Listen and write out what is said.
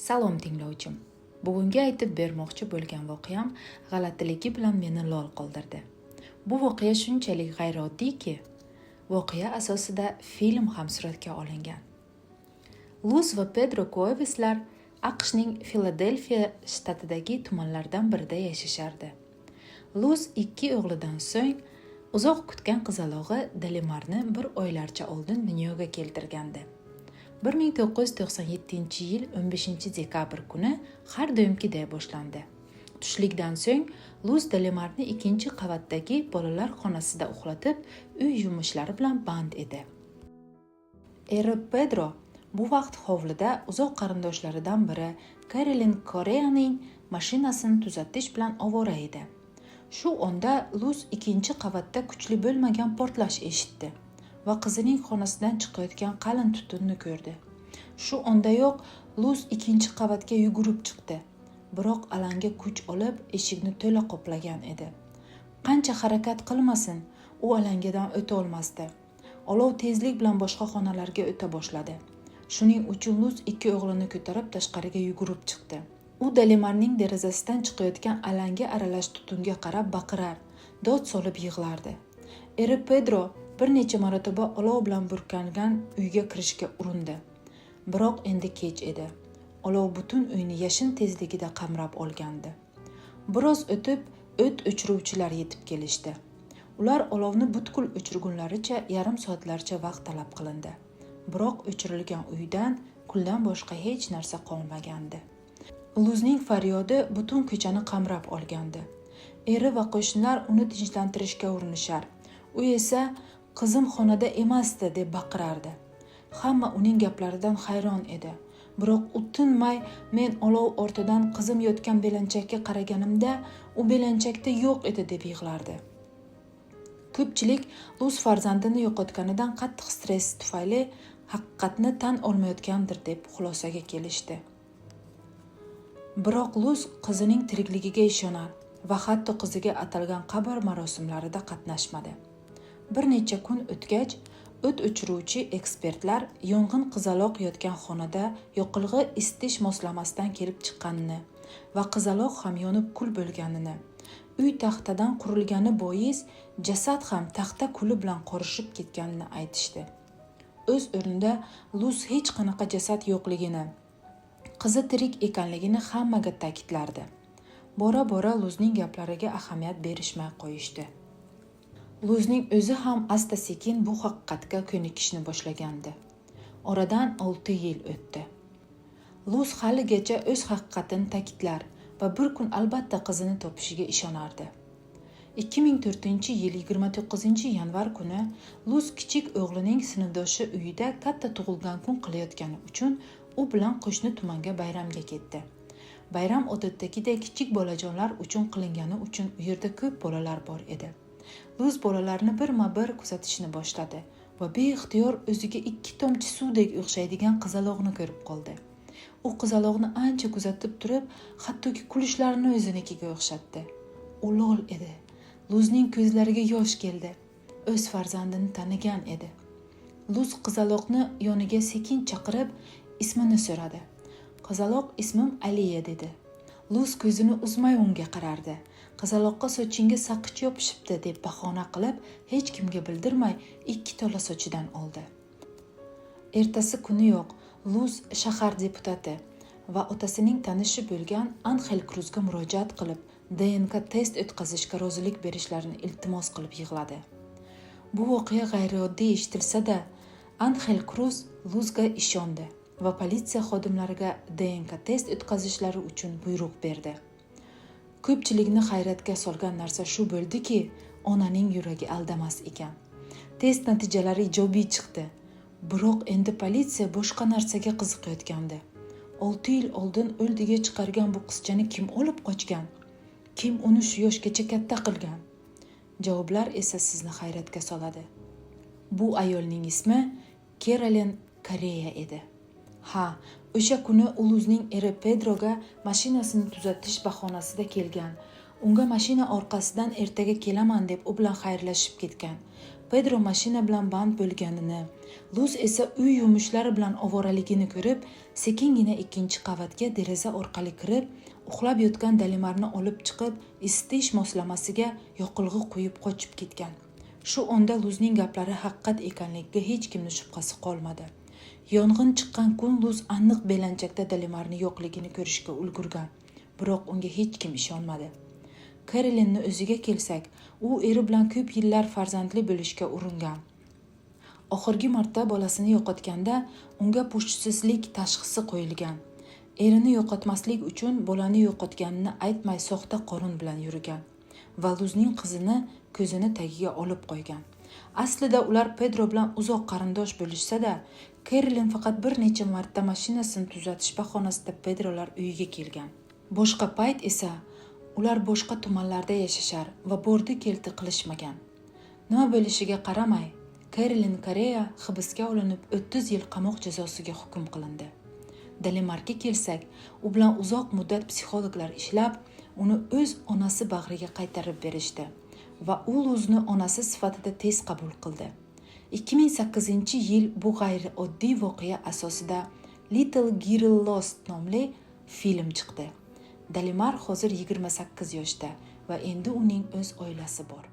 Salom, tinglovchim. Bugungi aytib bermoqchi bo'lgan voqeam g'alatiligi bilan meni lol qoldirdi. Bu voqea shunchalik g'ayrioddiyki, voqea asosida film ham suratga olingan. Luz va Pedro Kueveslar AQShning Filadelfiya shtatidagi tumanlardan birida yashashardi. Luz ikki o'g'lidan so'ng uzoq kutgan qizalog'i Dalimarni bir oylarcha oldin dunyoga keltirgandi. 1997-yil 15 dekabr kuni har doimgiday boshlandi. Tushlikdan so'ng Luz Dalimarni ikkinchi qavatdagi bolalar xonasida uxlatib, uy yumushlari bilan band edi. Eri Pedro bu vaqt hovlida uzoq qarindoshlaridan biri Karolin Koreaning mashinasini tuzatish bilan ovora edi. Shu onda Luz ikkinchi qavatda kuchli bo'lmagan portlash eshitdi va qizining xonasidan chiqayotgan qalin tutunni ko'rdi. Shu ondayoq Luz ikkinchi qavatga yugurib chiqdi. Biroq alanga kuch olib, eshikni to'la qoplagan edi. Qancha harakat qilmasin, u alangadan o'ta olmasdi. Olov tezlik bilan boshqa xonalarga o'ta boshladi. Shuning uchun Luz ikki o'g'lini ko'tarib tashqariga yugurib chiqdi. U Dalimarning derazasidan chiqayotgan alanga aralash tutunga qarab baqirar, dod solib yig'lardi. Eri Pedro bir necha marotaba olov bilan burkangan uyga kirishga urindi. Biroq endi kech edi. Olov butun uyni yashin tezligida qamrab olgandi. Biroz o'tib, o't o'chiruvchilar yetib kelishdi. Ular olovni butkul o'chirgunlaricha yarim soatlarcha vaqt talab qilindi. Biroq o'chirilgan uydan kuldan boshqa hech narsa qolmagandi. Luzning faryodi butun ko'chani qamrab olgandi. Eri va qo'shnilar uni tinchlantirishga urinishar. U esa "Qizim xonada emasdi" deb baqirardi. Hamma uning gaplaridan hayron edi. Biroq u tinmay, "Men olov ortidan qizim yotgan belanchakka qaraganimda, u belanchakda yo'q edi" deb yig'lardi. Ko'pchilik Luz farzandini yo'qotganidan qattiq stress tufayli haqiqatni tan olmayotgandir deb xulosaga kelishdi. Biroq Luz qizining tirikligiga ishonar va hatto qiziga atalgan qabr marosimlarida qatnashmadi. Bir necha kun o'tgach, o't o'chiruvchi ekspertlar yong'in qizaloq yotgan xonada yoqilg'i isitish moslamasidan kelib chiqqanini va qizaloq ham yonib kul bo'lganini, uy taxtadan qurilgani bois jasad ham taxta kuli bilan qorishib ketganini aytishdi. O'z o'rnida Luz hech qanaqa jasad yo'qligini, qizi tirik ekanligini hammaga ta'kidlardi. Bora-bora Luzning gaplariga ahamiyat berishmay qo'yishdi. Luzning o'zi ham asta-sekin bu haqiqatga ko'nikishni boshlagandi. Oradan 6 yil o'tdi. Luz haligacha o'z haqiqatini ta'kidlar va bir kun albatta qizini topishiga ishonardi. 2004-yil 29 yanvar kuni Luz kichik o'g'lining sinfdoshi uyida katta tug'ilgan kun qilayotgani uchun u bilan qo'shni tumanga bayramga ketdi. Bayram odatdagidek kichik bolajonlar uchun qilingani uchun u yerda ko'p bolalar bor edi. Luz bolalarni birma-bir kuzatishni boshladi va beixtiyor o'ziga ikki tomchi suvdek o'xshaydigan qizaloqni ko'rib qoldi. U qizaloqni ancha kuzatib turib, hattoki kulishlarini o'zinikiga o'xshatdi. U lol edi. Luzning ko'zlariga yosh keldi. O'z farzandini tanigan edi. Luz qizaloqni yoniga sekin chaqirib, ismini so'radi. Qizaloq "Ismim Aliya" dedi. Luz ko'zini uzmay unga qarardi. Qizaloqqa "Sochingga saqich yopishibdi" deb bahona qilib, hech kimga bildirmay ikki tola sochidan oldi. Ertasi kuniyoq Luz shahar deputati va otasining tanishi bo'lgan Anxel Kruzga murojaat qilib, DNK test o'tkazishga rozilik berishlarini iltimos qilib yig'ladi. Bu voqea g'ayrioddiy eshitilsa-da, Anxel Kruz Luzga ishondi va politsiya xodimlariga DNK test o'tkazishlari uchun buyruq berdi. Ko'pchilikni hayratga solgan narsa shu bo'ldiki, onaning yuragi aldamas ekan. Test natijalari ijobiy chiqdi. Biroq endi politsiya boshqa narsaga qiziqayotgandi. 6 yil oldin o'ldiga chiqargan bu qizchani kim olib qochgan? Kim uni shu yoshgacha katta qilgan? Javoblar esa sizni hayratga soladi. Bu ayolning ismi Kerolin Koreya edi. Ha, o'sha kuni Luzning eri Pedroga mashinasini tuzatish bahonasida kelgan. Unga mashina orqasidan ertaga kelaman deb u bilan xayrlashib ketgan. Pedro mashina bilan band bo'lganini, Luz esa uy yumushlari bilan ovoraligini ko'rib, sekingina ikkinchi qavatga deraza orqali kirib, uxlab yotgan Dalimarni olib chiqib, isitish moslamasiga yoqilg'i quyib qochib ketgan. Shu onda Luzning gaplari haqiqat ekanligiga hech kimni shubhasi qolmadi. Yong'in chiqqan kun Luz aniq belanchakda Dalimarni yo'qligini ko'rishga ulgurgan, biroq unga hech kim ishonmadi. Kerolinni o'ziga kelsak, u eri bilan ko'p yillar farzandli bo'lishga uringan. Oxirgi marta bolasini yo'qotganda unga pushtsizlik tashxisi qo'yilgan. Erini yo'qotmaslik uchun bolani yo'qotganini aytmay soxta qorin bilan yurgan va Luzning qizini ko'zini tagiga olib qo'ygan. Aslida ular Pedro bilan uzoq qarindosh bo'lishsa-da, Kerolin faqat bir necha marta mashinasini tuzatish bahonasida Pedrolar uyiga kelgan. Boshqa payt esa ular boshqa tumanlarda yashashar va bordi-keldi qilishmagan. Nima bo'lishiga qaramay, Kerolin Korea hibsga olinib 30 yil qamoq jazosiga hukm qilindi. Dalimarga kelsak, u bilan uzoq muddat psixologlar ishlab, uni o'z onasi bag'riga qaytarib berishdi va u Luzni onasi sifatida tez qabul qildi. 2008-yil bu g'ayrioddiy voqea asosida Little Girl Lost nomli film chiqdi. Dalimar hozir 28 yoshda va endi uning o'z oilasi bor.